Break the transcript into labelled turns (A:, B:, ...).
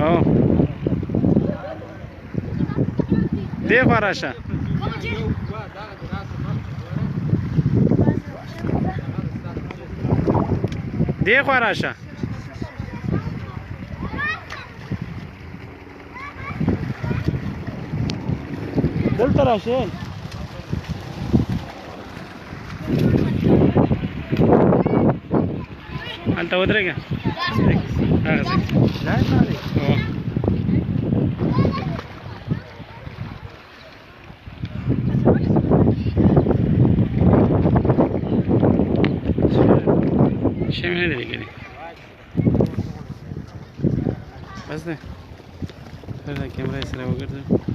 A: او دی خوا راشه. دی خوا راشه. دلته راشه. هلته ودرېږه. هغه ځای. او شی مې نه دی لیکلی. بس دی، دا کیمره یې سره وګرځوه.